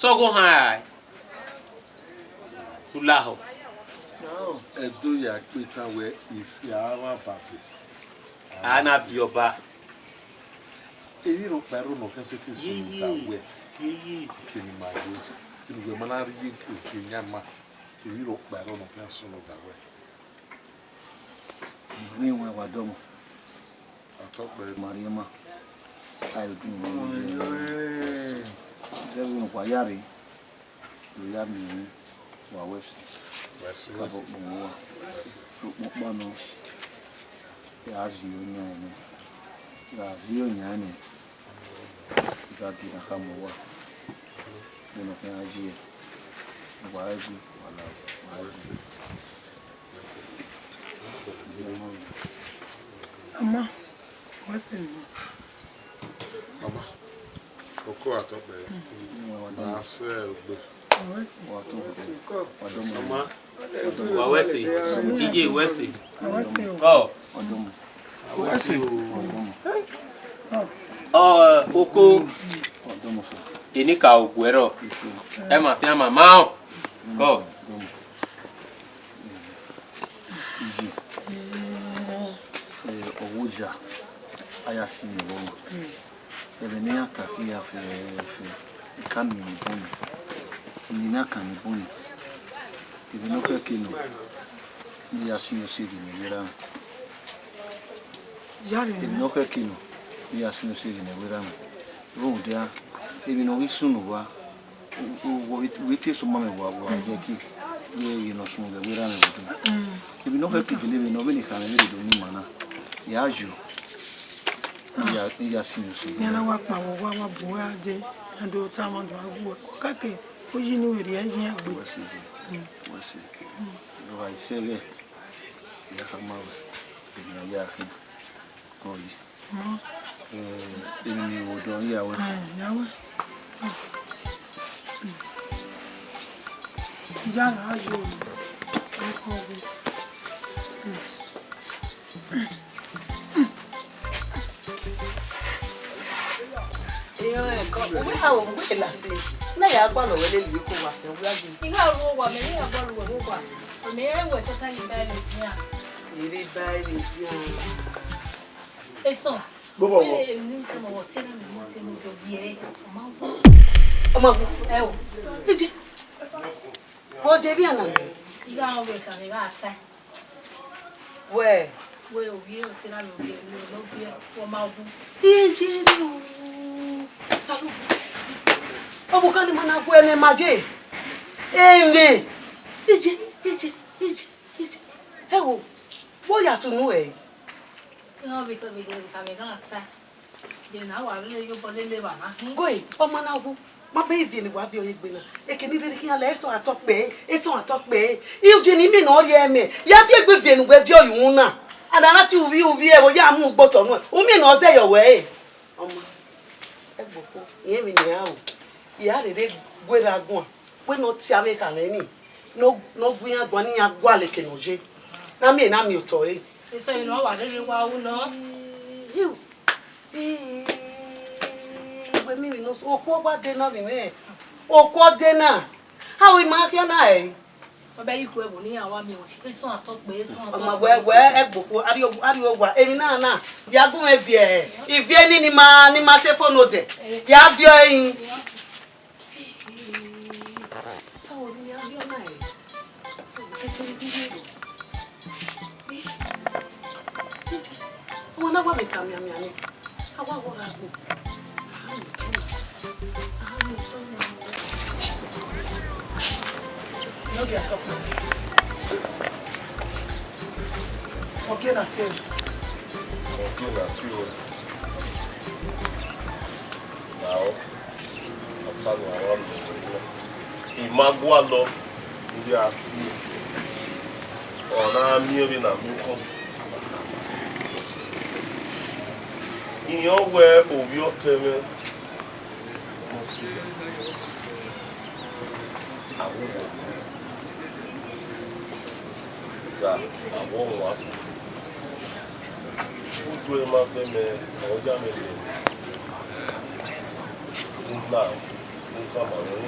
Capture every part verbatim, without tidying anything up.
Sọghe ohan rae, u lahọ. Ẹdo ya kpe tan wẹ, isi a vba babe. A na biẹ ọba. Emwi rhọkpa ẹre ọ nọ khian sẹtin sunu da wẹ, eke ne ima ye, ne uwẹ ma na rhie ogie yan ima. Emwi rhọkpa ẹre ọ nọ khian sunu da wẹ. Emwi wẹ wa dọmọ. Atọkpẹ. Mariama. Ayo dun. Ẹ vbe wa ya rre. Do ya miẹn emwi, wa wẹ ẹse. Wẹ ẹse, wẹ ẹse. Kabọ kpọnmwẹ uwa. Wẹ ẹse. Sokpan ọkpa nọ, ya zẹ oyan nẹ. Ya zẹ oyan nẹ. I gha gie ne a khama uwa. Vbene ọ khian ye, wa rre egbe, wa la, wa rre egbe. Ama, wẹ ẹse nọ. Ama, oko atọkpẹ, ma sẹ ogbe. Ama, wa wẹ ẹse, J J wẹ ẹse. Kọ. Wẹ ẹse o. Ọ, oko, enikaro guẹ rrọọ, ẹ ma fian ma ma ọ. Kọ. Iye, eh, ọ wo ya, a ya si vbe ẹvbo na. Ẹmwẹ ne iran ka si ya fẹẹrẹfẹ, I ka miẹn ni bun ni, emwi ne a kan ni bun ni, emwi ne ọ khẹke nọ, ne I ya si ose ghe ne vbe erha mwẹ. Emwi ne ọ khẹke nọ, ne I ya si ose ghe ne vbe erha mwẹ. Rhunmwuda, emwi ne ọ ghi sunu vba, u, u, u, u te sẹ ọma mwẹ wa, wa ye ẹki, vbe ẹre ne ọ sunu vbe ẹvbo erha mwẹ vbe odẹ. Emwi ne ọ khẹke gele vbe ne ọ vbene I khama mwẹ vbe rre do ne ima na, ya yo, ne I ya, ne I ya si ose ghe. Iran na wa kpao vbe owa, wa bu uwa dee, iran do tama do gha gu uwa. Kake, uyi ne uwẹ rhie iran gbe. Wẹ ẹse, wẹ ẹse. Ọ gha sẹ ẹghẹ, I ya khama ruẹ, emwi ne a ya khin. Kọ yi. Eh, emwi ne I vbe odọ, I ya wẹ. Eh, ya wẹ. Iya na yo. Ọkọ gbe. Iyo, ẹkọ, uwẹ ha, uwẹ lase. Na ya gualọ wẹ lele iko wa fẹ, uwẹ a gbe. I gha ru owa, mẹ i gha gualọ wẹ owa. Mẹ i wẹ tota ni ba ẹmwẹ dian. Ere ba ẹmwẹ dian. Esan. Gbogbo wo. Ee, emwi ne I tama wẹ, ọ te na mẹ, ọ te na mẹ, ọ ye, ọ ma wu. Ọ ma wu. Ẹ o. Iji. Wo je vbiẹ na? I gha rẹn ọvbehe kan, I gha ta. Wẹ? Wẹ ovbi ẹre, ọ te na mẹ, ọ ye, ọ ma wu. Iji ru. Salu, salu. Ọvbokhan ni ma na gu ẹmwẹ ma je. Ẹmwẹ. Iji, iji, iji, iji. Ẹ wo, vbe ọ ya sunu ẹre? Iran vbe, vbe, vbe, vbe, vbe gha ta. Vbe na wa rre ye obọ lele evba na khin. Goi, ọ ma na wu, ma bẹghe ivie ne wa viọ ye egbe na. Eke ni rhirhi khian la, eso atọ kpẹẹ, eso atọ kpẹẹ. Iye ne imẹ ne ọ rhie ẹmwẹ, ya fi egbe ivie ne uwẹ viọ ye uhunmwu na. A na na tie uvbi, uvbi ẹvbo ya mu ugbo otọ nuẹn. U miẹn ne ọ zẹ yọ wẹ ẹre. Ọ ma, ẹgbokpo, irẹn emwi ne iran ru. I ra rherhe gu erha guan. Wẹ ne ọ tie avbe ekhaemwẹ ni, ne ọ, ne ọ gu iran guan, ne iran gualọ eke ne ọ ye, ne a miẹn, ne a miẹn otọ ẹre. Eso emwi ne ọ wa rherhe wa ru nọ. Iu, ii, wẹ miẹn emwi ne ọ sẹ, okhuo wa de na vbe mwẹ, okhuo de na, a ru ima khian na ẹre. Ọ bẹghe ikhuo ẹvbo ne iran wa miẹn wẹ, eso atọ kpẹẹ, eso atọ kpẹẹ. Ọ ma wẹ, wẹ ẹgbokpo, a rrie, a rrie owa, emwi na na, ya gu mwẹ viẹ, ivie ni, ni ma, ni ma sẹ fo ne odẹ, ya viọ ẹre. Ọmọ na wa vbe ta mianmian ni, a wa wọrọ agbo. Iyọgie atọ kpẹẹ. Ọ gie na tie ruẹ. Ọ gie na tie ruẹ. Lahọ. Ọta ne a wa miẹn vbe na, I ma gualọ ne u ya si, ọ na miẹn vbene a miẹn ukọ. Irẹn wẹ ovbi ọtẹn mwẹ, ọ ma si, a wu wọ gha, a wu ọmwa fo. Udu ẹre ma vẹ mẹ, ọ ya mẹ lẹ. U la, u khama mwẹ, u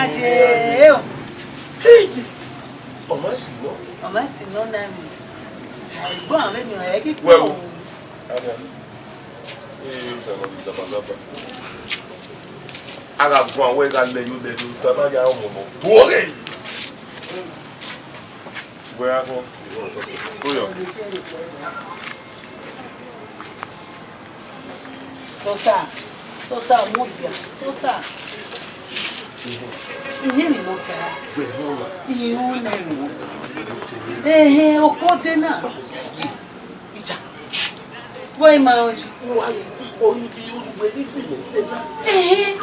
na ye. Hey! Ọ ma si nọ. Ọ ma si nọ na mi. Ẹgbọn avbe ni ẹ ghi Wẹ kpo. O. Ee, o fẹ nọ ni zabazaba. A gha guan wẹ gha lẹ yo lẹ do, ta na ya ọmọ nọ. Tuoghe! Wẹ a kọ. Oyọ. Tota, tota, mudia, tota. Iye mi mọ ta. Iye u nẹ mi. Ehe, okode na. Ija. Wẹ ma o ji. Ehe.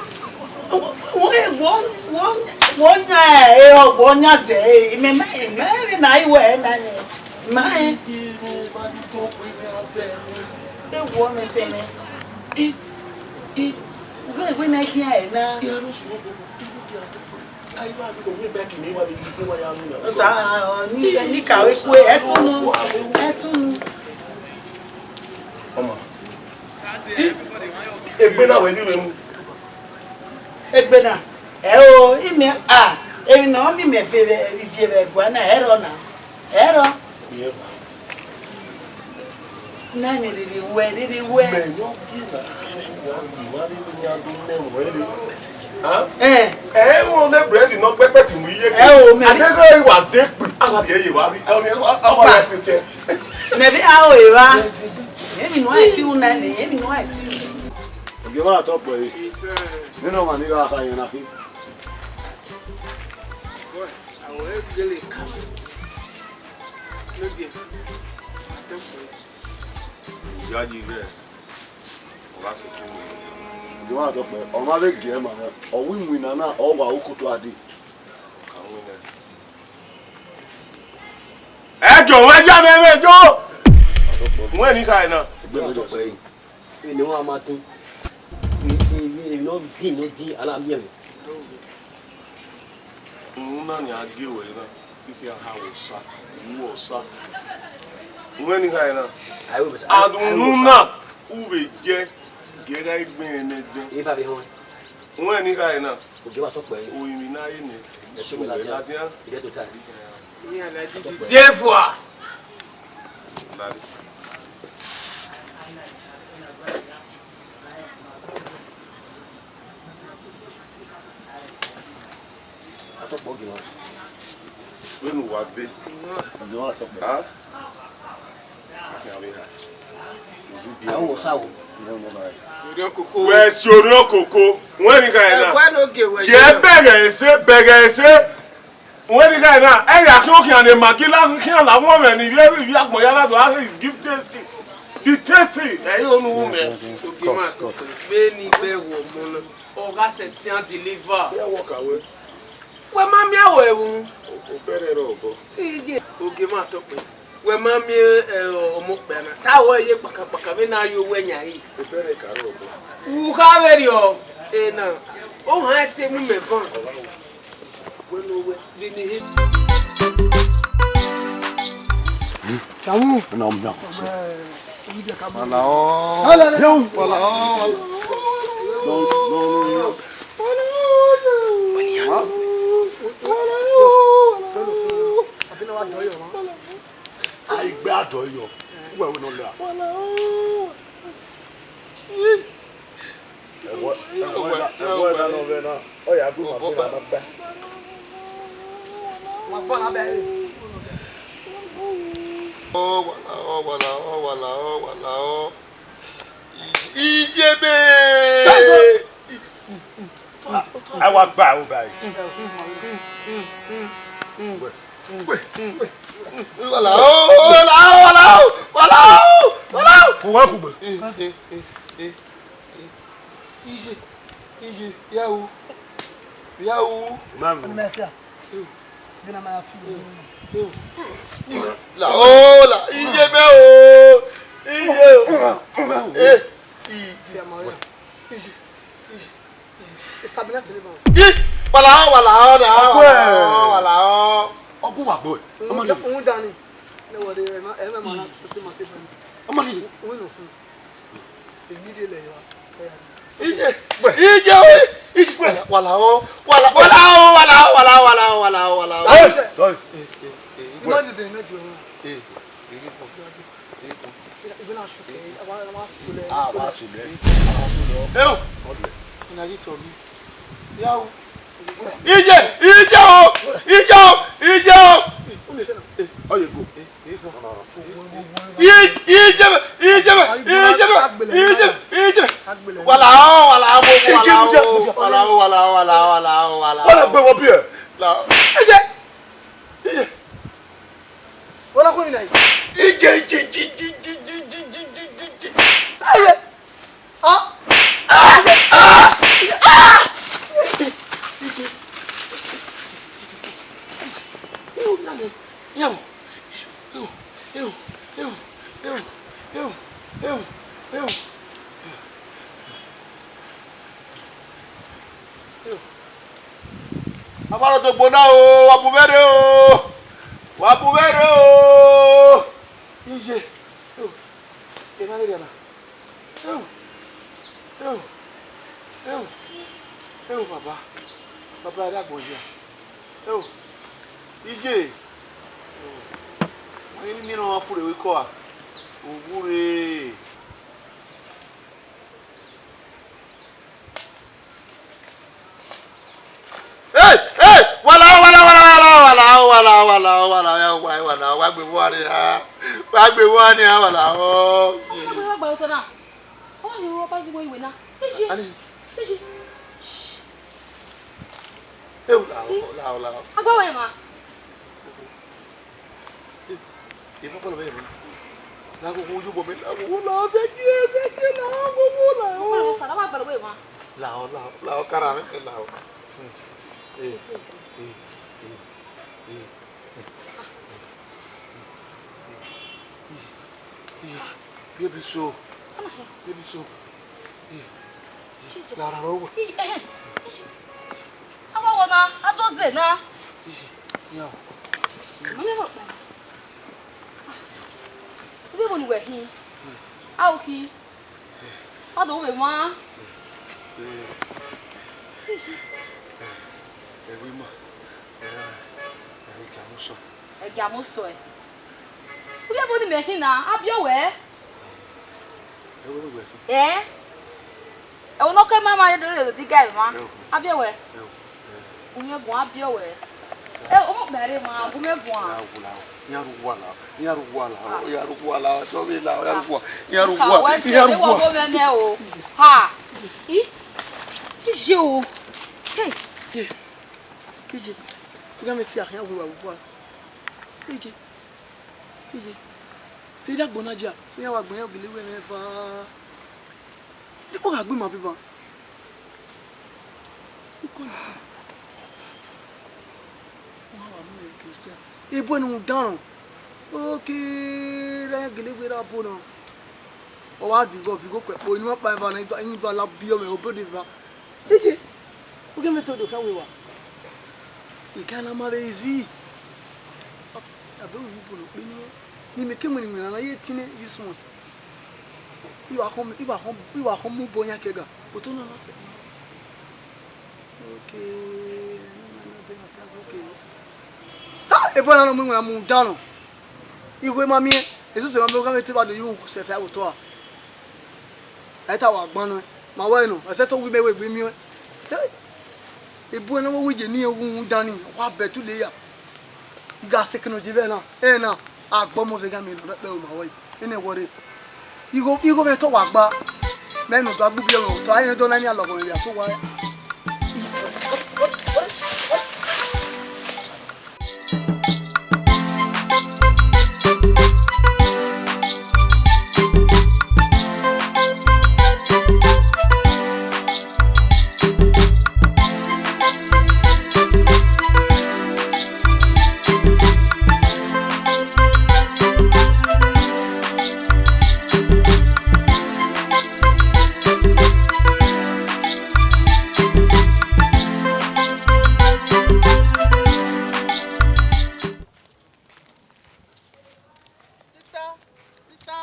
Wo, wo, wo, wo nya e, wo nya zẹ e, mẹ, mẹ, mẹ, mẹ na iwe na nẹ. Ma ẹ. Ewu ọmọ ẹtẹn mwẹ. Ugbẹn egbe na khian ẹre na. Sa, ọ, ni, ni ka we kue, ẹsunu, ẹsunu. Ọma. Egbe na wẹ ghi vbe mu. Egbe na. Ẹ o, imẹ, a, emwi ne ọ miẹn imẹ fe vbe ivie vbe ẹguae na, ẹrọ na. Ẹrọ. Na ni rere wẹ, rere wẹ. Mẹ yọ gie na, wa gbe wa rere ne a do nẹ wẹ re. Ah? Eh. Ẹ, wọn lẹ bread nọ kpẹkpẹ ti mu iye ke. Ẹ o, mẹ. Adeghe wa de kpe, a wa rhie ye wa ri, a wa rhie, a wa rhie ẹse tẹ. Mẹ vbe a o evba. Emwi ne a ti ru na nẹ, emwi ne a ti ru. Ogie mwa tọ kpẹ re. Nene ọmwa ni gha kha yẹn na khin. Ogie mwa tọ kpẹ, ọmwa vbe gie ma, ọ wa iwinna na, ọ wa ukutu a dee. Ẹ jọ, wẹ ya mẹ vbe yo. Wẹ ni kha na. Egbe mẹ tọ kpẹ yi. Ene wa ma tun. Emwi ne ọ din, ne ọ din, a na miẹn mwẹ. Uhunmwu na ni a gie ruẹ na, I khian ha vbe Osa, I ru Osa. Uhunmwu ni kha na. Adunmwu na, u vbe jẹ, gie gha gbe ẹnẹ dẹn. Eva vbe họn. Uhunmwu ni kha na. Ogie wa tọ kpẹ. Orinmwi na ye nẹ. Ẹ sọ wẹ ladian. Ladian. Ẹ dẹ tota. Diefua. Ladian. Tọkpọ gele. Vbene uwa ve. Iyọnrẹn tọkpọ. Ha? Akhian vbe ha. Uzi biẹ. Awo sa wo. Wẹ si orhiọn koko. Wẹ ni kha na. Ẹkọ ẹnogie wẹ. Ye bẹghe ẹse, bẹghe ẹse. Wẹ ni kha na. Ẹ ya khian okhian ne Magila khian la wọn mwẹ ni vbe ivbi agbọn ya na do a give tasty. The tasty. Ẹ i onu mẹ. Ogie ma to. Vbene I gbe ẹvbo ọmọ na. Ọ gha sẹtin deliver. Ẹ wọ ka wẹ. Wẹ ma miẹn ẹvbo ẹvbo. Obẹrẹ rẹ obọ. Iye, ogie ma tọkpẹ. Wẹ ma miẹn, eh, ọmọ okpia na. Te a wẹ ye kpakakpaka vbene a ye owẹ yan re. Obẹrẹ ka rẹ obọ. U kha vberriọ, ena, ohan te mu mẹ van. Wẹ ne owẹ, vbene he. Samu. Na mu na. Wala o. Wala o. Aigbe adọ yọ. Uwẹ wẹ nọ lẹ. Ẹvbo, ẹvbo, ẹvbo ẹna nọ vbe na. Ọ ya gu ma gbe na gba. Wa gbọ na bẹ. Ọ, wala, ọ, wala, ọ, wala, ọ, wala, ọ. Iyebe! A wa gba o ba yi. Wala o, wala o, wala o, wala o, wala o. Ko wa kugbe. Iye, iye, ya o, ya o. Ọni mẹ fia. Bina ma fi. La o, la, iye mẹ o. Iye o. Eh, iye. Iye, iye, iye. Esabila fele ma. Yi, wala o, wala o, wala o, wala o. Ọgua wa gbe. Ọmọ ni. Òun dani. Ne wọ de, ẹ ma, ẹ ma ma na sọtẹ ma te bani. Ọmọ ni. Òun lọ fún. Èmi dé lẹ wa. Iye, iye o, iye, wala o, wala, wala o, wala o, wala o, wala o, wala o. Hey, hey. Ima ni de ne ti o. Eh, eh, eh. Ibe na shuke, awa, awa sule. Ah, awa sule. Awa sule. Eyo. Ina gi to mi. Ya o. Iye, iye o, iye o, iye o. Oye go. Ijebe, ijebe, ijebe, ijebe, ijebe, ijebe. Wala o, wala o, wala o, wala o, wala o, wala o, wala o. Wala gbe wọ biẹ. La. Ije. Ije. Wala ko ni na. Ije, ije, ije. Aye. Ah! Ah! Ah! Ah! Ije, ije. Ewu, nale. Ewu. Ewu, ewu, ewu, ewu, ewu, ewu, ewu. Ewu. Avbe arọtogbo na o, wa bu mwẹ rre o. Wa bu mwẹ rre o. Iye. Ewu. Ena rre na. Ewu, ewu, ewu, ewu, baba, baba, ẹre agbọn hia. Ewu, iye, ewu, wa ni miẹn ne ọ furre vbe ikọ a, u vurre. Hey, hey, wala, wala, wala, wala, wala, wala, wala, wala, wala, wala, wala, wa gbe vbe uwa nia, wa gbe vbe uwa nia, wala, o. Wa gbe vbe uwa nia. Ọ wa rhie ọba zigbo iwe na. Eji. Ani. Eji. Ewu, la, la, la, la. Agba wẹ ma. Emọ kọlọ vbe emọ. La ghogho yo bọ mẹ, la ghogho la, vẹ gie, vẹ gie, la ghogho la. Mo kọlọ sa, la wa gbalọ vbe emọ. La o, la o, la o, kara mẹ, la o. Eh, eh, eh, eh. Baby so. Baby so. Jesus. La ra ro. Awa wọ na, a do zẹ na. Mama, ẹ vbọ kpa? Uvie vbo ne uwẹ khin? A o khin. Ọ do vbe mwa. Ishi. Ẹvbo ima, ẹ, ẹ, ẹ, Ẹgiamusọ. Ẹgiamusọ ẹ. Uvie vbo ne imẹ khin na, a biẹ wẹ. Ẹvbo ne uwẹ khin. Ẹ? Ẹvbo ne ọ ke ma ma rre do rre do diga ẹmwa. Ẹvbo. A biẹ wẹ. Ẹvbo. Ẹ. Gu mwẹ guan, a biẹ wẹ. E, ọmọ kpẹre ma, gu mwẹ guan. Iran ru uwa la, iran ru uwa la, iran ru uwa la, tọ vbe la, iran ru uwa, iran ru uwa, iran ru uwa. Wẹ sẹ, e wa vbe mwẹ nẹ o. Ha. I, iye o. Hey. Iye, iye, u gha mwẹ te a khian wẹ wa vbe uwa. Iye, iye, te I rhie agbọn na dia, sẹ iran wa gbẹn iran gele wẹ mwẹ eva. Dekpo gha gbe ima biba. Ukọ na. Wa wa mu ẹre Christian. Ebo ne u danrọ. Oke, ra gele wẹ ra bo na. Ọ wa vighọ, vighọ kpẹkpo, inu ọkpa eva na, inu eva la biẹ mwẹ, obọ de eva. Ege, u ghe mwẹ te odẹ okha wẹ wa. Ega na ma vbe easy. Abe u yi bu nọ kpe ni, ne imẹ ke winna iwinna na ye etinẹ ye suẹn. I wa khọn, I wa khọn, I wa khọn mu obọ yan kẹga. Oto na na sẹ. Okay. Ah, ebo na nọ mu iwinna mu danrọ. Igho ma miẹn, Jesu ma miẹn, ọ gha vbe te evba do ye uhunmwu sẹ fẹ vbe otọ a. Ẹ ta wa gban nẹ, ma wẹ nọ, ẹsẹ te ọ wi mẹ wẹ egbe miẹn. Hey! Ebu ẹre ne ọ vbe wẹ iye ne iran wu dan ni, wa bẹtule ya. I gha sẹ ekene oje vbe ẹna, ẹna, agbọmọ zẹ gha miẹn nọ rẹkpẹ oma wẹ. Ẹnẹ wọrre. Igho, igho mwẹ te wa gba. Mẹ ne u do gbe ubiẹmwẹ otọ, a rẹn do na nia lọghọ mwẹ vbe aso wa. Sister, sister,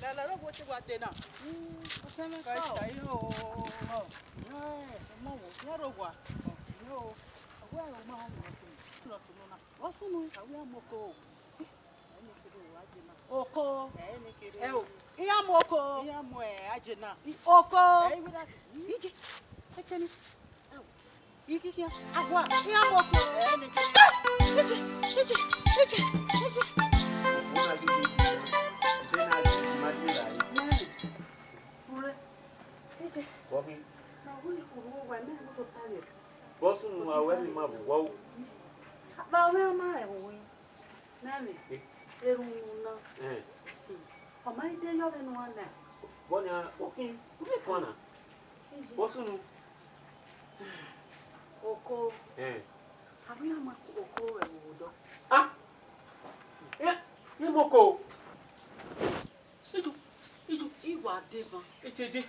la la rọ wo te wa te na. Mm, ọsẹ mẹ ka o. Ka o. Yo, ọmọ wo, ya ro wa. Yo, ọwẹ o ma ha ni ọsẹ. Lọ sunu na. Lọ sunu. Awi amoko. Oko. Ẹ o, iran mu oko. Iran mu, ẹ, aje na. Oko. Ije. Ekeni. Ẹ o. Ikikia. Agua. Iran mu oko. Ije. Ije. Ije. Ije. Ije. Bọsunu, wa wẹ ne ima vbe owa o. Ba wẹ ma rẹn vbe owa. Nẹmwẹ, erhunmwu na. Ọ ma i de yọ vbene uwa na. Vbọnia, okhin, u vbe kuan na. Vbọsunu. Oko. A wẹ iran ma oko vbe ẹvbo odọ. Ah! Iran ma oko. Ijo, ijo, I wa deba. Itede.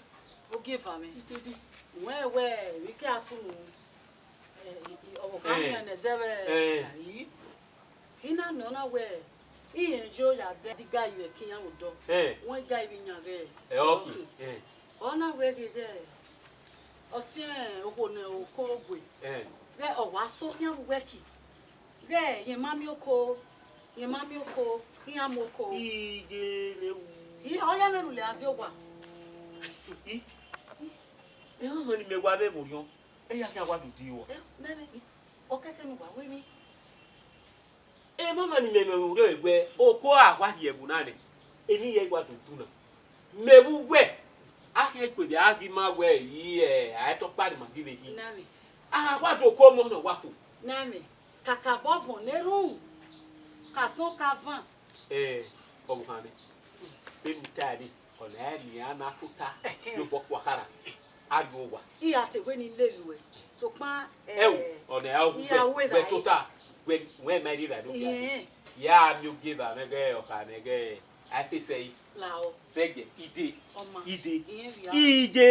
Ogieva mwẹ. Itede. Wẹ wẹ, vbe ke a sunu. Ọvbokhan miẹn ne zẹ vbe ai. I na nọ na wẹ, irẹn yo ya dẹ diga ivẹ ke iran vbe odọ. Wẹ ga ivbi yan ghẹ. Ẹ, okay. Ọ na wẹ ghe ghẹ, ọtiẹn okhuo ne oko gbe, ghẹ ọ wa so khian vbe uwẹ ki, ghẹ rẹn ma miẹn oko, rẹn ma miẹn oko, iran mu oko. Iye rre wu. Iye, ọ ya mwẹ rhulẹ a die owa. I, emwa ni mẹ wa vbe vbe orhiọn, ẹ ya khian wa do die owa. Ẹ, nẹmwẹ, ọ kẹkẹ ne uwa wẹ emwi. Emwa ni mẹ mwẹ vbe orhiọn wẹ oko a wa rhie ẹvbo na nẹ, emwi hia i wa do du na. Mẹ vbe uwẹ, a khian kpevbe a ghi ma wẹ, i, ẹ, a i tọ kpa ne ima ghi vbe khin. Nẹmwẹ. A wa do ku ọmọ nọ wa fo. Nẹmwẹ, kakabọ vọn ne erhunmwu, ka sọn ka van. Ẹ, ọvbokhan mwẹ, vbene u tae re, ọ na rẹn ne iran na tota ye obọ kua khara, a ru owa. I ra te wẹ ne I lele uẹ, sokpan, ẹ o, ẹ, ọ na rẹn, ọ gu wẹ tota, wẹ, wẹ ma rhie evbare ne ogieva. Iyẹn. Ya miẹn ogieva mwẹ ghẹ, ọkha mwẹ ghẹ, a i fẹsẹ ẹre. Lahọ. Zẹgiẹ, ide. Ọma. Ide. Iyẹn via. Ide.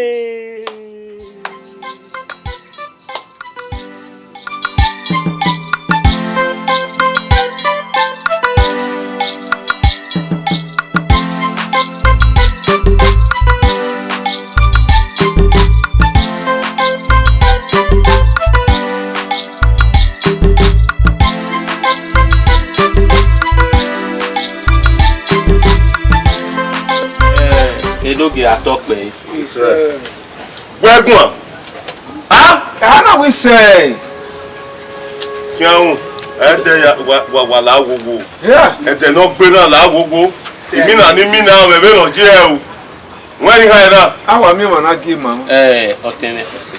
Enogie atọ kpẹre. Wẹ guan. A? Ka na wẹ sẹ. Khian ru, ẹdẹ ya, wa, wa, wa la wowo. Yeah. Ẹdẹ ne ọ gbe na la wowo. Imina ni mina mwẹ vbene ọ ye o. Wẹ ni ha na. Awa miẹn ọmwa na gie ma. Ẹ, ọtẹn mwẹ, ọse.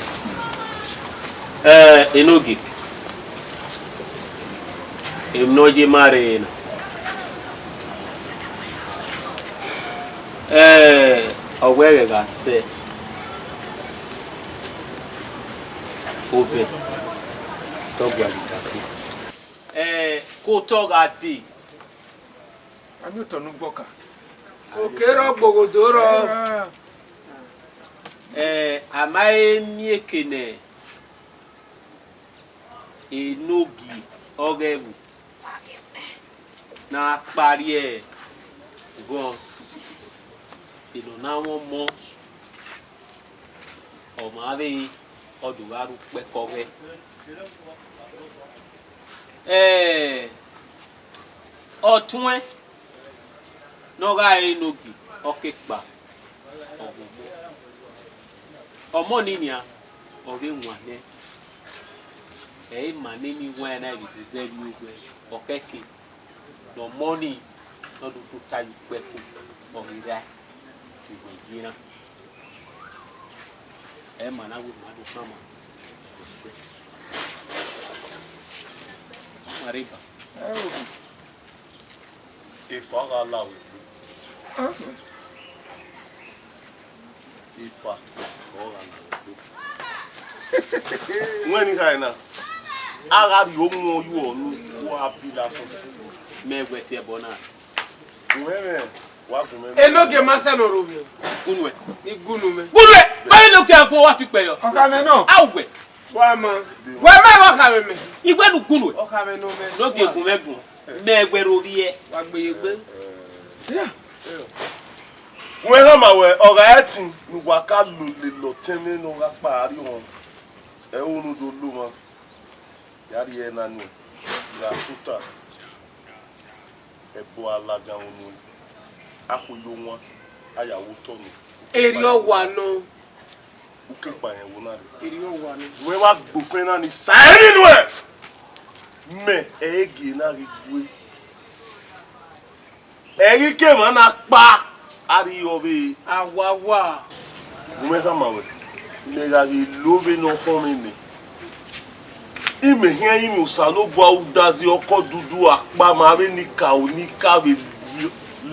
Ẹ, Enogie. Emwi ne ọ ye ma rre na. Ẹ, ọ wẹ ghẹ gha sẹ obẹ, te ọ gualọ idagbe. Ẹ, ke otọ gha dee. A miẹn otọ ne ugbọka. Oke rọ gboghodo rọ. Ẹ, a ma he miẹn eke ne Enogie ọghe ẹvbo ne a kpa rrie ghọn, eno na mwẹ ọmọ, ọ ma vbe, ọ do gha rre ukpẹkọ ọghọe. Ẹ, ọtuẹn ne ọ gha re Enogie, ọ ke kpa, ọ ghọghọ. Ọmọ ni nian, ọ vbe wan nẹ, ẹ i ma nene iwẹn na vbe zẹ vbe owẹ, ọ kẹke ne ọmọ ni, ne ọ do tota ye ukpẹkọ, ọ ghi ra, ivbi ye na. Ẹ ma na wẹ ma do khama ẹsẹ. Ma rre ba. Efa gha la wẹ egbe. Efa ọ gha la wẹ egbe. Wẹ ni kha na, a gha rhie omuọn yu ọnu, wa bi ladian. Mẹ wẹ tie ẹbọ na. Uwẹ mwẹ, wa gun mwẹ. Enogie ma sẹ ne ọ rre ovbi. Gunu ẹ. I gunu mẹ. Gunu ẹ. Ba Enogie agbọn wa fi kpẹ yọ. Ọkhamẹ nọ. A wẹ. Wa ma. Wẹ ma wa khamẹ mẹ. I wẹ nu gunu ẹ. Ọkhamẹ nọ mẹ. Enogie gun mwẹ gun. Mẹ wẹ ro vbiẹ. Wa gbe ye egbe. Yeah. Wẹ khama wẹ, ọ gha ẹtin ne uwa ka lo lele ọtẹn mwẹ ne ọ gha kpa a rrie ọmwa. Ẹ ru ne u do lo mwa. Ya rhie ẹre na nuẹn, I gha tota, ẹbọ a ladian unu, a khuiyi owan, a ya wẹ otọ nẹ. Erriọ wa nọ. U ke kpa rẹn ẹvbo na rre. Erriọ wa nọ. Wẹ wa gbe ofẹn na ni sa ẹre nuẹn. Mẹ, ẹ i gie na ghi gue. Ẹ i ghi ke emwa na kpa, a rhie ọvbehe. Awawa. Gu mwẹ khama wẹ, mẹ gha ghi lo vbene ọ khọn mwẹ nẹ, imẹ khian rinmwian Osanobua udazi ọkọ dudu akpa ma vbe ne ikaro ne I ka vbe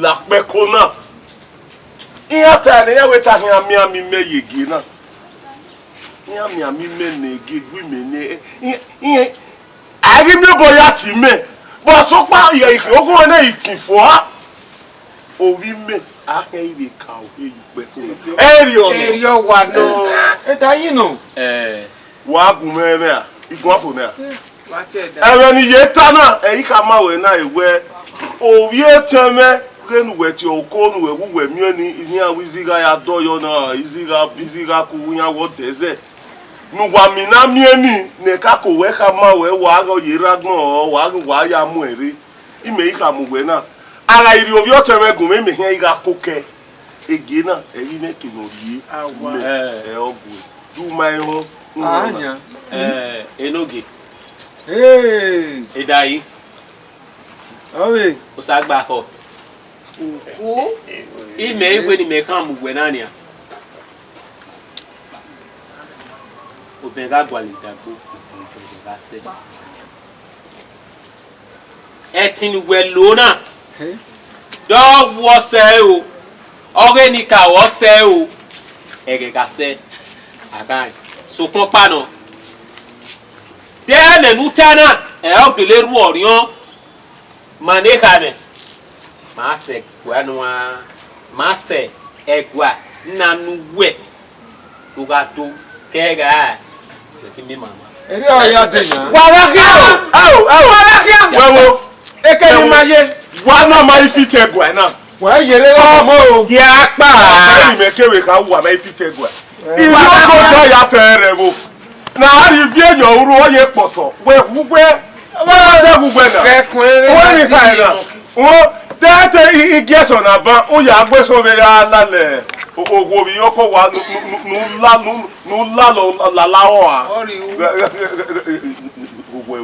la kpẹko na. Iran ta ne iran wẹ te a khian miẹn amẹ imẹ ye gie na. Iran miẹn amẹ imẹ ne gie gu imẹ nẹ, iran, iran, a i ghi miẹn obọ ya tie imẹ, vbe sokpan ikhian oghọnmwẹ nẹ i tin fua. Ovbi imẹ, a khian i vbe ka ohe ye ukpẹ ko. Erriọ nọ. Erriọ wa nọ. Eda yi nọ. Eh. Wa gu mwẹ ẹmwẹ a, I guan fo nẹ a. Wa tie ẹda. Ẹmwẹ ne I ye ta na, ẹ i khama wẹ na, ẹ wẹ, ovbi etẹn mwẹ, ghẹ ne uwẹ tie oko ne uwẹ wu uwẹ miẹn ni, inian wẹ izigha ya dọyọ na, izigha, izigha ku iran wẹ ọdẹzẹ. Ne uwa mina miẹn ni, ne ẹka ko wẹ khama wẹ, wa ghe ọ ye rre agbọn, ọ, wa ghe uwa ya mu ẹre. Imẹ i khama uwẹ na. A gha rhie ovbi ọtẹn mwẹ gun mwẹ, imẹ khian i gha ko kẹ. Egie na, ẹ i mwẹ eke ne ọ rhie. Awa. Mẹ, eh. Ẹ ọ gue. Du ma ehọn. Anya. Eh, Enogie. Hey. Edayi. Ọvbe. Osa gba khọ. Okhuo. Imẹ i wẹ ne imẹ khama uwẹ na nian. Obẹn gha gualọ idagbo, obẹn gha sẹ. Ẹtin ne uwẹ lo na, de ọ wu ọsẹ ẹre o, ọghe ne I ka ru ọsẹ ẹre o, ẹghẹ gha sẹ, a gha rẹn. Sokpan ọkpa nọ, de ẹmwẹ ne u ta na, ẹ ọ gele rhuẹ ọrriọn. Ma ne kha nẹ, ma sẹ ẹguae nua, ma sẹ ẹguae na ne uwẹ do gha do kẹ gha, ẹ ghi miẹn ima ma. Erriọ ya dee yan. Wa gha khian o. Au, au. Wa gha khian. Wẹ wo. Eke ne ima ye. Wa na ma i fit ẹguae na. Wa yere gha ọmọ o. Dia kpa. Ọmọ ni mẹ kevbe kha, wa ma i fit ẹguae. Inu ọgọdọ ya fẹrẹ rẹ vbo. Ne a rhie ivie ye ọruru, ọ ye kpọtọ. Wẹ wu wẹ, wẹ wẹ dẹ wu wẹ na. Wẹ ni kha na. Wo, te, te i, i gie ẹsọn na ban, u ya gbe ẹsọn vbe ra lalẹ, o, o, wo vbe yọ kọ wa, nu, nu, nu, nu la, nu, nu la lọ, la, la ọ a.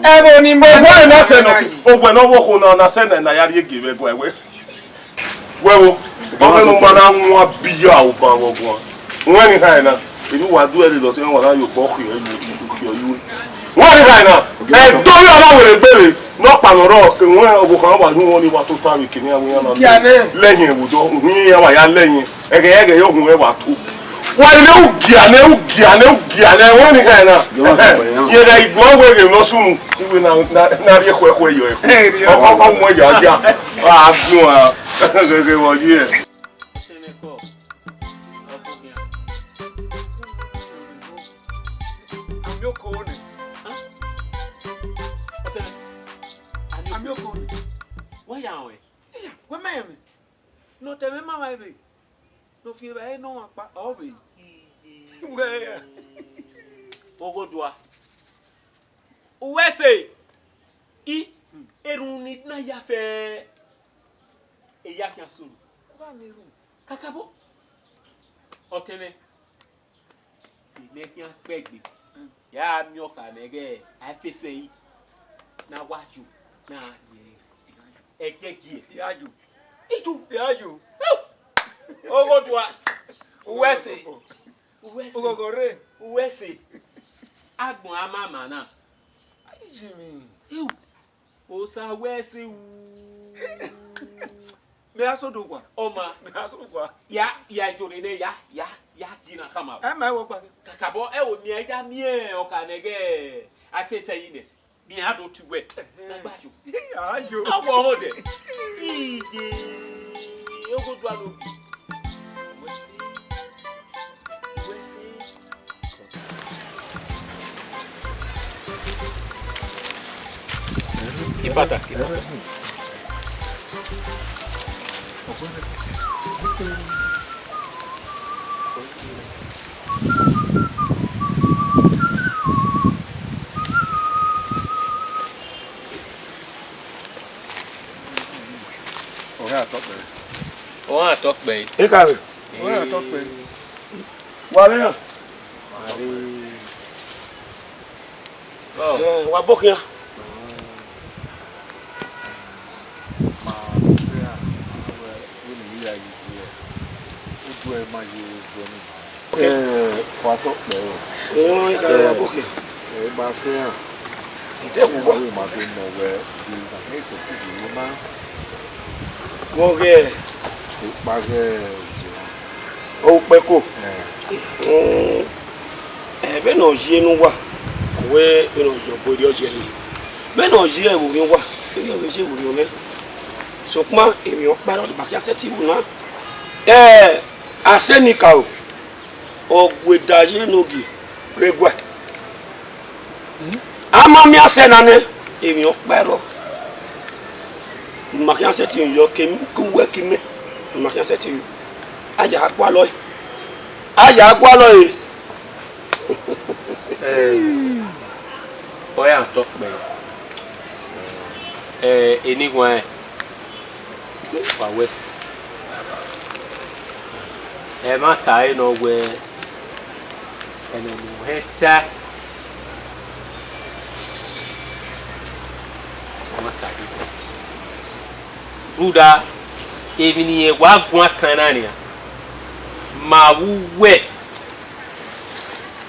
Ẹvbo ni ma. Owa na sẹ nọ ti, owẹ ne ọ vbe okhuo na, na sẹ nẹ, na ya rhie gie vbe ẹguae wẹ. Wẹ wo, ọ vbe ne u ma na wan biya oban vbe ọguan. Wẹ ni hae na, eni uwa du ẹre lọtẹ, wa na ye obọ khiọ yu, khiọ yu. Wẹ ni hae na, ẹ do ya na were gbere, ne ọkpa nọ rọ, ke wẹ ọvbokhan wa yu wọn ni wa tota vbe kene awẹ iran na. Lẹyẹn vbe odọ, uhin iran wa ya lẹyẹn, ẹghẹ ẹghẹ yọ gun ẹwa to. Wa rhie ne u gia nẹ, u gia nẹ, u gia nẹ, wẹ ni hae na. Yẹrẹ igbọn wẹ ghe nọ sunu, iwe na, na, na rhie khuẹkhuẹ yọ ẹkhu. Ọ, ọ, ọ mu ẹja dia, a gun a, ghe, ghe vbe ọ ye. Amioko nẹ. Amioko nẹ. Wẹ ya rẹn? Iya, wẹ ma rẹn mwẹ. Ne ọtẹn mwẹ ma mwa vbe. Ne ọ fi evbare ne ọmwa kpa, ọ vbe. Wẹ ya. Oghodua. Uwẹ ẹse. I, erhunmwu ni na ya fẹ eya khian sunu. Wa ne erhunmwu. Kakabọ. Ọtẹn mwẹ. Imẹ khian kpẹgbe, ya miẹn ọkpa nẹ ghẹ a fẹsẹ yi, na wa yo, na rhie ẹgiẹgiẹ. Yayo. Ijo. Yayo. Oghodua. Uwẹ ẹse. Uwẹ ẹse. Oghọghọ rre. Uwẹ ẹse. Agbọn a ma ma na. Ayi mi. Iu. Osa wẹ ẹse ru. Mẹ a sẹ odẹ owa. Ọ ma. Mẹ a sẹ owa. Ya, ya jọ nene, ya, ya, ya gi na khama. Ẹ ma ẹvbo kpa. Kakabọ, ẹ wo miẹn ya miẹn ọkpa nẹ ghẹ a fẹsẹ yi nẹ. Miẹn a do tu wẹ. Na gba yo. A yo. A wọ ọmọ dẹ. Iye. Oghodua lo bi. Wẹ ẹse. Wẹ ẹse. Kì í pàtàkì. Ọghe atọkpẹ. Ọghe atọkpẹ. Ekare. Ọghe atọkpẹ. Wa vbe na. Wa vbe. Ọ. Eh, wa bọ khian. Ma sẹ a, wẹ, wẹ ne I ya yi guẹ. Udu ẹ ma ye guẹ ni. Eh, wa tọ kpẹ o. Ẹ, wa bọ khian. Ẹ ma sẹ a. Ẹ wo wa. Wo ma do nọ wẹ, di ma he so ku di wo na. Wọ ghẹ. Ekpa ghẹ otu. Okpẹko. Eh. Mm. Ẹ, vbene ọ ye ne uwa, wẹ vbene ọ ye ọbo erriọ ye ẹre. Vbene ọ ye ẹvbo orhiọn uwa, erriọ vbe ye ẹvbo orhiọn mwẹ. Sokpan emwi ọkpa rrọọ ma khian sẹtin ru na. Ẹ, Asenikaro, ọ gu eda ye enogie rre guẹ. A ma miẹn asẹ na nẹ, emwi ọkpa rrọọ. Ma khian sẹtin yọ, ke uwẹ ke imẹ, ma khian sẹtin yọ. A ya gualọ ẹe. A ya gualọ ẹe. Ẹ, ọ ya tọ kpẹẹ. Ẹ, eniwan wa wẹ ẹse. Ẹmwata ẹre nọ wẹ, ẹmwẹ ne u hẹn ta. Ẹmwata ẹre. Rhunmwuda, emwi ne irẹn wa guan kan na nian, ma vbe uwẹ,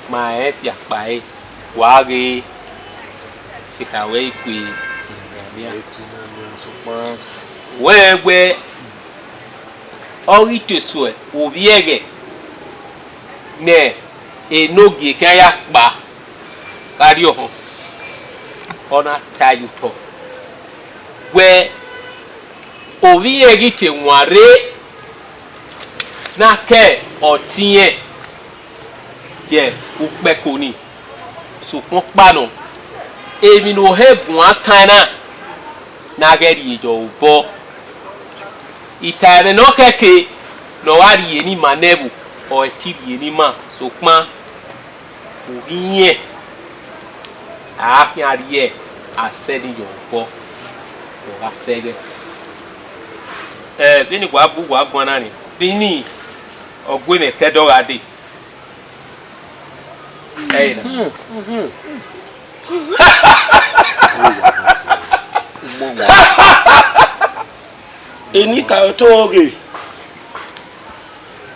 ma rẹn fiakpa ẹre, wa ghe sikha ruẹ ikue emianmian. Wẹ wẹ, ọ ghi te suẹ ovbi ẹghẹ ne enogie khian ya kpa gha rrie ọhọn, ọ na ta ye otọ wẹ, ovbi irẹn ghi te wan rre, na ke ọtiẹn ye ukpẹko ni, sokpan ọkpa nọ, emwi ne ọ hẹ guan kan na, ne a ghẹ rhie ye obọ. Ita ẹmwẹ ne ọ khẹke ne ọ gha rhie ne ima nẹ ẹvbo, ọ i ti rhie ne ima, sokpan ovbi irẹn a khian rhie asẹ ni ye obọ, ọ gha sẹ ẹghẹ. Ẹ, vbene wa bu wa guan na ni, vbene ọ gu mwẹ ke ẹdẹ ọ gha dee. Ẹre na. Enikaro to ghe,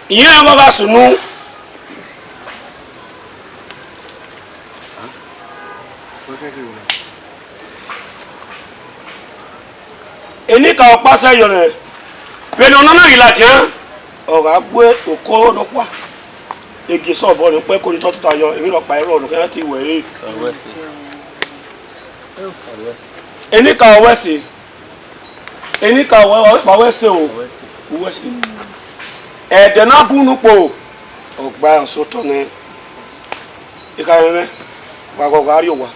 irẹn ọghe ọ gha sunu. Enikaro kpasẹ yọ nẹ, vbene ọ nọ na ghi ladian, ọ gha gu oko nọkhua. Egie sẹ obọ ne ukpẹ ko ni tọ tota yọ, emwi rhọkpa i rrọọ ne ọ khian te wẹ re. Enikaro wẹ ẹse. Enikaro wẹ, ọ kpa wẹ ẹse o. Wẹ ẹse. Ẹdẹ na bu unu kpo, ọ gba ẹre ọse otọ nẹ. Ikhamẹ mwẹ, wa ghọghọ a rrie owa.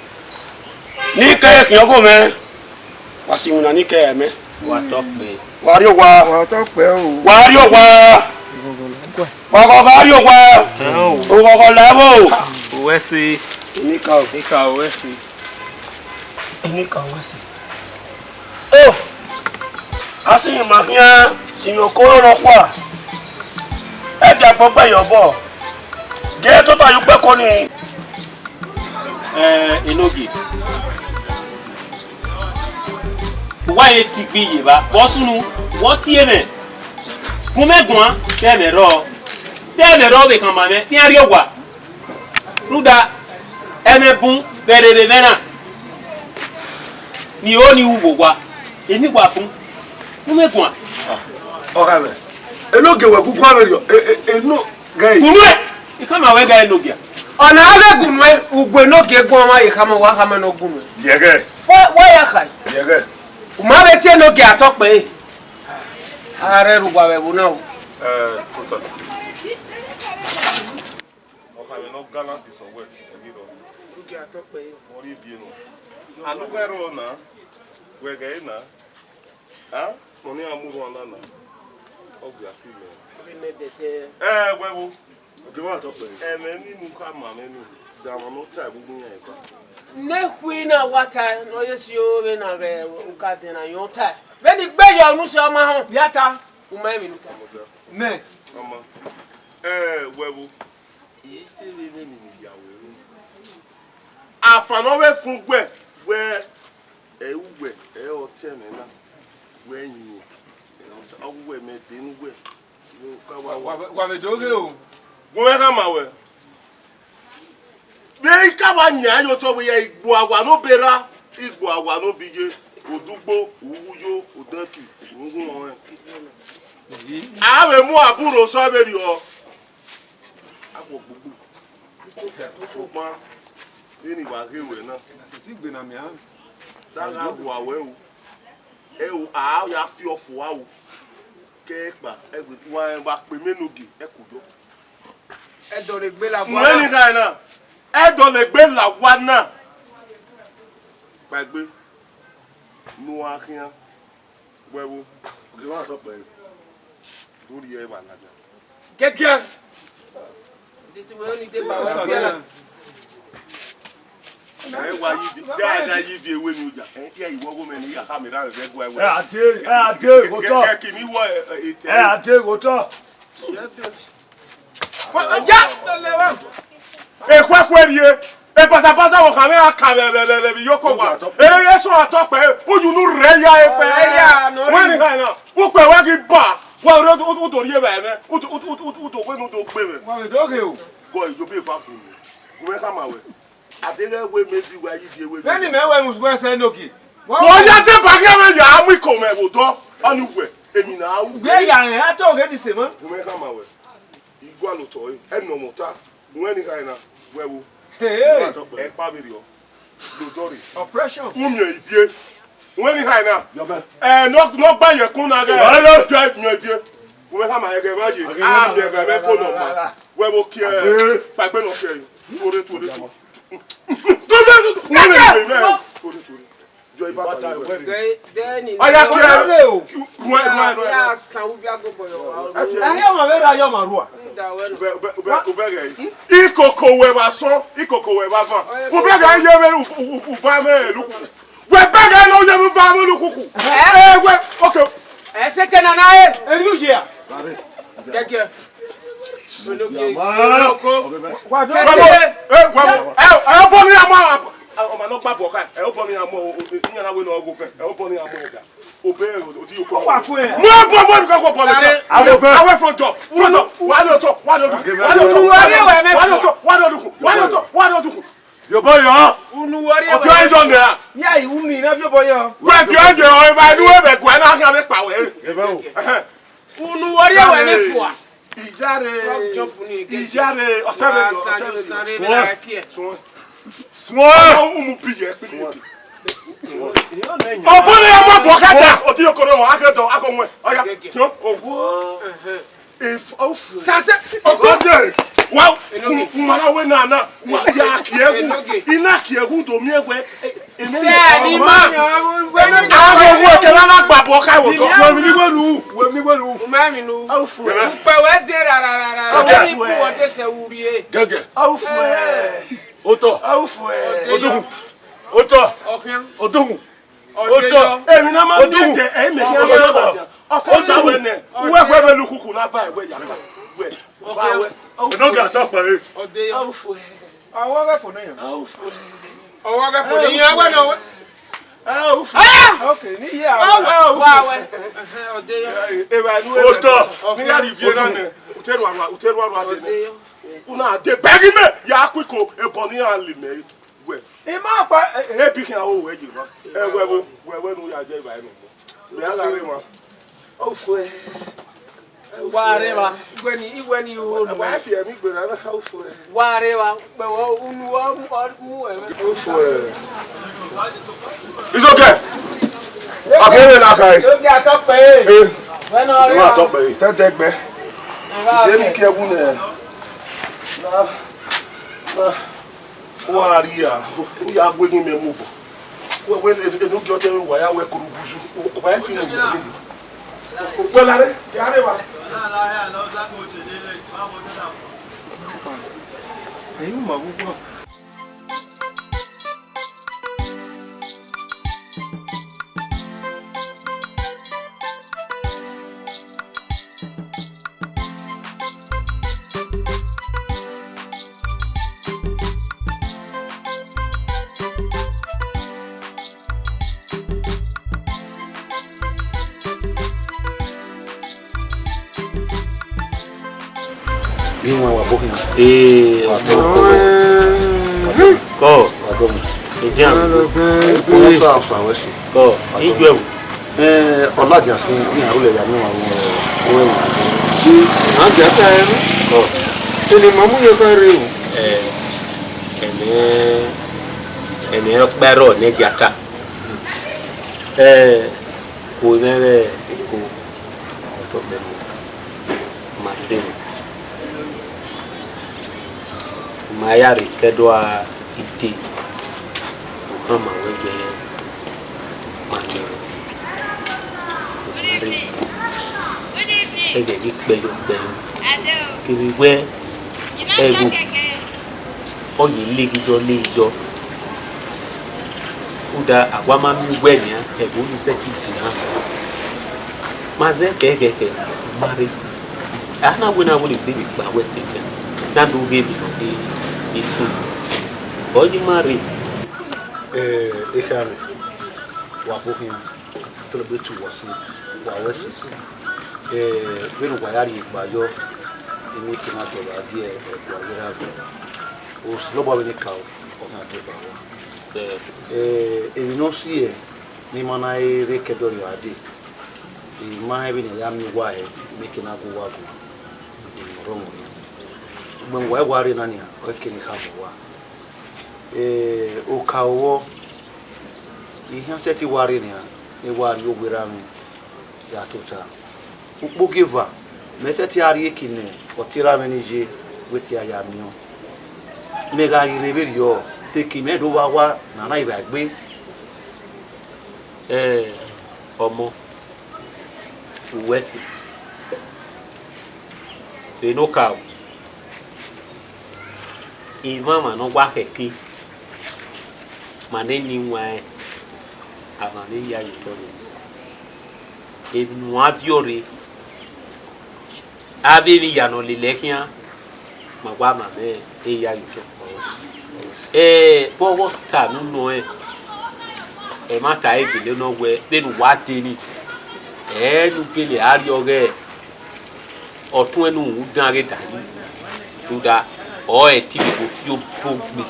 Ne I kẹ khian ọghe mwẹ, wa si iwinna ne I kẹ ẹmwẹ. Wa tọ kpẹẹ. Wa rrie owa. Wa tọ kpẹẹ o. Wa rrie owa. Wa ghọghọ a rrie owa. Ẹn o. Oghọghọ la ẹvbo. Wẹ ẹse. Enikaro. Enikaro wẹ ẹse. Enikaro wẹ ẹse. O, a sẹ emwi ma khian, sẹ emwi okoro nọkhua. Ẹdẹ agbọn gbe ye obọ. Gie tota ye ukpẹ ko nii. Ẹ, Enogie. Uwa ye tigbi ye evba, vbe ọ sunu, wẹ ọ tie mwẹ. Gun mwẹ guan, te ẹmwẹ rrọọ. Te ẹmwẹ rrọọ vbe khama mwẹ, ne iran rrie owa. Rhunmwuda, ẹmwẹ bun vbe rere mwẹ na, ni ro ni ru vbe owa, emwi wa bun. Gun mwẹ guan. Ọ gha mwẹ. Enogie wẹ gu guan vberriọ, e, e, eno ghẹ. Gun nuẹn, I khama wẹ gha Enogie. Ọna a vbe gu nuẹn, ugbẹn Enogie guan ọmwa ye khama, wa khama ne ọ gu nuẹn. Yẹghẹ. Wa, wa ya kha. Yẹghẹ. U ma vbe tie Enogie atọ kpẹẹ. A rre ru uwa vbe ẹvbo na o. Ẹ, kota. Ọ kha vbe ne ọ gallant sẹ wẹ, ẹghe rrọọ. Enogie atọ kpẹẹ. Wẹ rhie ivie nọ. Alugha rrọọ na, wẹ ghẹ na. A, ọni a mu rhuan na na. Ọ gbia fi mẹ. Ọni mẹ dẹdẹ. Ẹ, wẹ vbo? Oke mwa tọ kpẹẹ. Ẹmwẹ ni mu khama mwẹ ni, da ọmwa ne ọ ta ẹvbo igbinna eva. Ne khui na wa ta, ne ọ ye si o vbe na vbe uka dẹ na yọn ta. Vbene I gbe yọ unu sẹ ọ ma họn. Ya ta. U ma emwi ne u ta. Mẹ. Ọma. Ẹ, wẹ vbo? I te vbe vbe ni ya wẹ ru. Afa ne ọ vbe fun uwẹ, wẹ, ẹ uwẹ, ẹ ọtẹn mwẹ na, wẹ yin, ẹ ọtẹn, ọ wẹ mẹ de ne uwẹ. Wa, wa, wa vbe do ghe o. Gu mwẹ khama wẹ. Vbe I ka wa yan ye otọ wẹ ya igbo awa ne obọ erha, igbo awa ne obọ iye, odugbo, uwuyo, odẹki, urhunmwuda ọnrẹn. A vbe mu aburro sẹ vberriọ. A khuọ gbogbo. Sokpan, vbene I wa ghe ruẹ na, sẹtin gbe na miẹn. Da gha rua wẹ o. Ẹ o, a ya fi ọfua o. Ke kpa, ẹgbẹ wa rẹn wa kpe mẹ ne ogie, ẹ ku yọ. Ẹ dọlegbe la wa na. Ẹ dọlegbe la wa na. Kpaegbe, ne uwa khian, wẹ vbo? Oke mwa tọ kpẹẹ. Do rhie ẹre vba ladian. Gẹgiẹ. Titi wẹ ni de ba wa biẹ na. Ẹ wa yi vi, de a da yi vi ewe ni oja. Ẹ, iwọ gho mẹ ne I ya khama erha mwẹ vbe ẹguae wẹ. Ẹ, a de, ẹ, a de, ghe otọ. Kẹ, kẹ, kini wọ, ẹ, ẹ, etẹ. Ẹ, a de, ghe otọ. Yes, yes. Ya! Ekhue khue rrie, ebasabasa vbe okhan mwẹ ra ka vbe, vbe, vbe, vbe iyoko wa. Ere ye sọ atọ kpẹ, uyu nu rẹ ya efe. Ẹ ya, nọ wẹ ni. Ni ha na, ukpẹ wẹ ghi ba, wa re u, u, u do rhie vbe ẹmwẹ, u do, u, u, u, u do wẹ ne u do gbe mwẹ. Wa vbe do ghe o. Gọ iyo be eva gun. Gu mwẹ khama wẹ. A deghẹ wẹ maybe wa yi viẹ wẹ. Vbene mẹ wẹ mu wẹ sẹ nogie. Wẹ ya te ba ghi mwẹ ya mu iko mwẹ vbe odọ, ọni uwẹ, emwi na ru. Wẹ ya rẹn, a to ghe ni se mọ. Gu mwẹ khama wẹ. I gualọ otọ ẹre, ẹ nọ mwẹ ọta, wẹ ni kha na, wẹ vbo. Hey, hey. Ẹ kpa vberriọ, lodọ rre. Oppression. U miẹn ivie, wẹ ni kha na. Yọ bẹ. Ẹ, nọ, nọ gba yẹ kun na gẹ. Hello. Jẹ miẹn ivie. Wẹ khama ẹghẹ vba ye. Aghe a na miẹn ẹghẹ vbe phone number. Wẹ vbo kiẹ, aghe. Kpaegbe nọ kiẹ. Tuorre, tuorre, tuorre. Tuorre, tuorre, tuorre. Tuorre, tuorre. Jọ ibata wẹ. Ọya kiẹ. Ruẹ, ruẹ, ruẹ. Ẹyọ ma vbe ra, ẹyọ ma rua. Ubẹ, ubẹ, ubẹ, ubẹ gẹ. Ikoko wẹ vba sọn, ikoko wẹ vba van. Ubẹ gẹ ye vbe u, u, u, uva mẹ luku. Wẹ bẹgẹ ne ọ ye vbe uva mẹ lukuku. Eh? Eh, wẹ, okay. Ẹ sẹ kẹ nana ẹ. Ẹ yu ye a. Kẹkẹ. Wa do. Kẹkẹ. Eh, wa, wa. Ẹ, ẹ bọ mi ama. Nọ gba bọ kha, ẹ obọ ne iran mu, iran na wẹ ne ọ gho vẹ, ẹ obọ ne iran mu ga. Obọ ẹ, oti yoko. Ọ wa kue. Mu obọ, mu obọ, mu obọ. Awẹ front door, front door. Wa le otọ, wa le odukhun, wa le otọ, wa le odukhun, wa le otọ, wa le odukhun. Yobọ yọ. Unu wọrẹ. Ọfi ọyọ nẹ. Ya unu ina viọ bọ yọ. Wẹ ti ọyọ, ọ ba nu ẹbẹ gua na khian vbe kpa wẹ. Unu wọrẹ wẹ ne fua. Iyare. Frog jump ni. Iyare, ọsẹ vbe, ọsẹ vbe. Suọn. Suọn. Umu bi ye kpili. Ọbọ ne ya ma bọ kata, oti okoro wọn, akẹ dọ, akọ wọn. Ọya, yo, owo. If, of. Sase, okọ. Wa, umara we na na, wa ya kie wu. Ina kie wu do mie we. Sẹ ni ma. Aro wo ke na na gba bọ ka wo to. Wẹ mi ni wẹ nu, wẹ mi ni wẹ nu. U ma mi nu. Awufu ẹ. Upe wẹ de ra ra ra ra. Awufu ẹ. Ni ku wo de sẹ wu rie. Gẹgẹ. Awufu ẹ. Otọ. Awufu ẹ. Odogun. Otọ. Ọkhian. Odogun. Otọ. Èmi na ma mi de, ẹ mẹ ya ma ba. Ọfẹsa wẹ nẹ. Wẹ wẹ me lukuku na va wẹ ya ka. Wẹ. Ba wẹ. Enogie atọ kpare. Ọdeyọ. Awufu ẹ. Awọ ghẹ fo nẹ yan. Awufu ẹ. Ọwọ ghẹ fo nẹ yan wẹ nọ wẹ. Awufu ẹ. Aya! Okay, ni ye awọ. Wa wẹ. Ẹhẹn, ọdeyọ. Eva nu. Otọ. Ni ya ri vie na nẹ. Uteru arua, uteru arua de nẹ. Ọdeyọ. Una de bẹghi mẹ ya ku iko ebọ ne iran le mẹ wẹ. I ma kpa, e, e. Ebi khian ho wẹ ye ma. Ẹ wẹ vbo, wẹ wẹ ne u ya je evbare nọ. Mẹ a gha rre emwa. Ofu ẹ. Wa rre evba. Iwẹ ni, iwẹ ni ro nọ. Wa fi ẹmwẹ igbe na na ofu ẹ. Wa rre evba. Pẹ wọ unu wa mu ẹmwẹ. Ofu ẹ. It's okay. Akẹrẹ na khai. It's okay, atọkpẹ. Eh. Wẹ nọ rre evba. Atọkpẹ. Tẹdẹgbẹ. Ẹ vba. Emi kẹ wu nẹ. Na. Na. Wa rria, u ya gu egin mẹ mu obọ. Wẹ, wẹ, enogie ọtẹn mwẹ, wa ya wẹ korobuzu. Wa ya fi mu obọ. Wẹ lare, ya rre evba. Ẹyin ma vbe ugbọ. Iwan wa bọ khian. Ee, wa bọ. Kọ. Wa bọ. Edian. Wọ́n sá àfà wẹ́ sí. Kọ. Ijọ ẹ̀wù. Ẹ, Ọladia sin, iran rulẹ ya miẹn ọmwa vbe ẹvbo ẹvbo. Ọladia ta ẹre. Ọ. Ene ma mu ye ọkpa rre o. Ẹ, ẹmẹ, ẹmẹ ọkpa rrọọ ne Ẹdia ta. Ẹ, ko mwẹ vbe Eko, ọ tọ kpẹ mu, ma sẹ mwẹ. Ma ya rre kẹdua ide, u khama wẹ gẹ ma nẹ, u ma rre. Ẹghẹ ghi kpẹyọ kpẹyọ, kevbe wẹ ẹvbo, ọ ye leghi yọ, leghi yọ. Rhunmwuda, a wa ma miẹn uwẹ nian, ẹvbo ni sẹtin viọ na. Ma zẹ khẹkhẹkhẹ, u ma rre. A na wẹ na wẹ ne egbe vbe kpa wẹ sẹ khian, na do ghe emwi nọ ghe esu, ọ ye ma rre. Ẹ, ekharo, wa bọ khian, tọlọ gbe tu wa si, wa wẹ si. Ẹ, vbene uwa ya rhie egba yọ, emwi ke na dọlọ a die ẹguae vbe erha vbe. Osanobua vbene ka o, ọ na deba uwa. Ẹ, emwi ne ọ si ẹ, ne ima na rre kẹdẹ ọrriọ a dee. I ma rẹn vbene a ya miẹn uwa hẹ, mẹ ke na gu uwa guan, emwi ne ọ rọnmwọ nẹ. Ugbẹn wa wa rre na nian, ọ ke ne khama uwa. Eh, oka vbọ, I khian sẹtin wa rre nian, ne wa rrie owa erha mwẹ ya tota. Ukpogieva, mẹ sẹtin a rrie eke ne ọtẹn erha mwẹ ni ye, wẹ te a ya miẹn ọẹn. Mẹ gha ghi rre vberriọ, te eke mẹ do vba owa ne a na ghi vba egbe. Eh, ọmọ, uwẹ ẹse, vbe ne okaro, emwamwa ne ọ wa khẹke, ma ne eni wan rẹn, a ma vbe ya ye otọ nẹ. Emwi ne uan viọ rre, avbe emwi hia ne ọ lele ẹe khian, ma wa ma mwẹ eya ye otọ. Ẹ, vbe ọghe ọta ne u nọ rẹn, ẹmwata ẹre gele nọ wẹẹ vbene uwa dee ni, ẹ ne u gele a rriọ ọghẹe. Ọtuẹn ne u dan ghe da yi, rhunmwuda ọre ẹtin vbe gbe fi obọ gbe,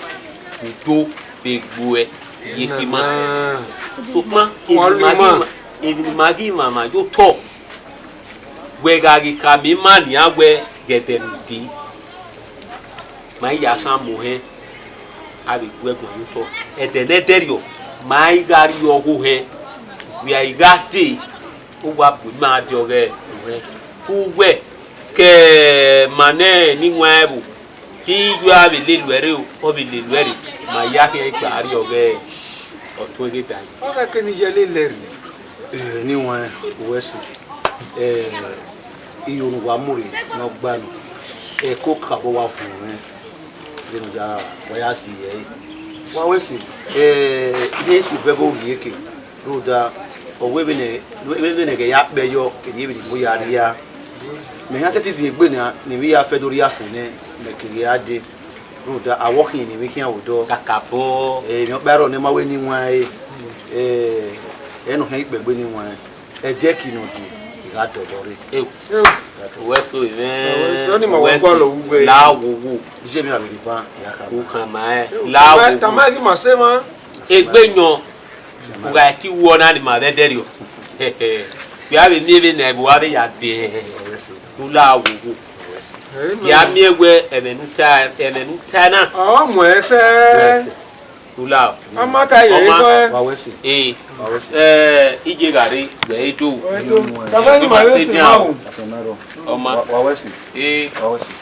udo vbe gbe uẹ, iyeke ima. Sokpan emwi ne ima ghi, emwi ne ima ghi mwamwa ye otọ, wẹ gha ghi khama ima nian wẹẹ ghẹ ẹdẹ ne u dee, ma i ya khama ohẹn, a vbe gu ẹguae ye otọ. Ẹdẹ ne ẹdẹrriọ, ma i gha rrie ọghe ohẹn, wẹ a i gha dee, uwa bu ima dee ọghẹe ohẹn. Ku uwẹ ke ma nẹ ne iwan ẹvbo, I ya vbe lele uẹ rre o, ọ vbe lele uẹ rre, ma ya khian gba rrie ọghẹe ọtuẹn ghe da yi. Ọ gha ke ne I ye lele ẹre. Eh, ne iwan, uwẹ sẹ, eh, iyo ne uwa mu rre ne ọ gba nọ, ẹko kakabọ wa vuọn mwẹ, vbene ọ ya, wa ya zẹ ẹre. Wa wẹ sẹ, eh, I ghi sẹ obọ ẹghe ovbi eke, rhunmwuda, ọ wẹ vbene, vbene ghẹ ya kpẹ yọ, kevbe vbene I mu ya rria. Mẹ khian sẹtin zin egbe nian, ne emwi ya fẹ do rhie afo nẹ, mẹ keghi ra dee. Rhunmwuda, a wẹ ọ khian ne emwi khian vbe odọ. Kakabọ. Eh, emwi ọkpa rrọọ ne ma wẹ ne iwan ẹre, eh, ẹ ne ọ khian ikpẹgbe ne iwan ẹre. Ẹdẹ ki nọ dee, I gha dọlọ rre. Ẹ, uwẹ so mwẹ. So, wẹ so, ọni ma wẹ gualọ vbe uwẹ. La wowo. Iye emwi a vbe rhie ban, I gha khama. U khama ẹre. La wowo. Tama ghi ma sẹ mwa. Egbe yọn, u gha ti wu ọna ni ma vbe ẹdẹrriọ. Vbe a vbe miẹn vbene ẹvbo a vbe ya dee, u la wowo. Ya miẹn wẹ ẹmwẹ ne u ta, ẹmwẹ ne u ta na. Ọ mu ẹsẹ. U la. Ọ ma ta ye. Ọma. Wa wẹ sẹ. Ee. Wa wẹ sẹ. Ẹ, I je gha rre, wẹ i do. Wẹ i do. Tama ghi ma vbe sẹ mwa o. Ọma. Wa, wa wẹ sẹ. Ee. Wa wẹ sẹ.